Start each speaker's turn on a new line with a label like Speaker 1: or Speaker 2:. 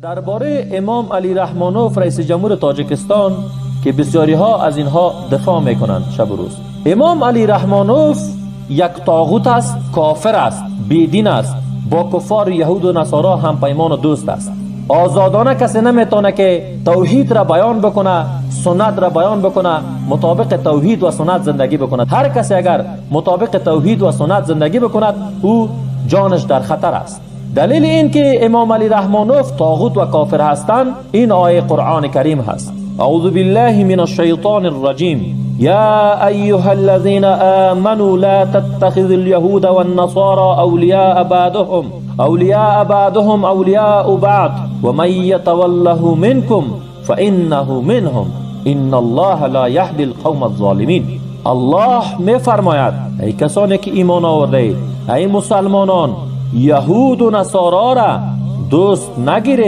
Speaker 1: Дар бораи Имом Алӣ Раҳмонов, раиси ҷумҳури Тоҷикистон, ки бисёриҳо аз инҳо дифоъ мекунанд шабу рӯз. Имом Алӣ Раҳмонов як тоғут аст, кофир аст, бедин аст, бо куффор, яҳуду насоро ҳампаймону дӯст аст. Озодона касе наметавонад, ки тавҳид ра баён бикунад, суннат ра баён бикунад, мутобиқи тавҳид ва суннат зиндагӣ бикунад. Ҳар касе агар мутобиқи тавҳид ва суннат зиндагӣ бикунад, ӯ ҷонаш дар хатар аст. Далели ин ки Имом Алӣ Раҳмонов тоғут ва кофир ҳастанд, ин ояи Қуръони Карим ҳаст. Аъузу биллаҳи минаш-шайтонир раҷим. Я айюҳаллазина аману ла таттахизул яҳуда ван-насора авлияа баъдуҳум авлияа баъдуҳум авлияу баъд ва ман ятаваллаҳу минкум фаиннаҳу минҳум инналлоҳа ла яҳдил қавмаз-золимин. Аллоҳ мефармояд: эй касоне ки имон овардаед, эй мусалмонон, яҳуду насорора дӯст нагиред.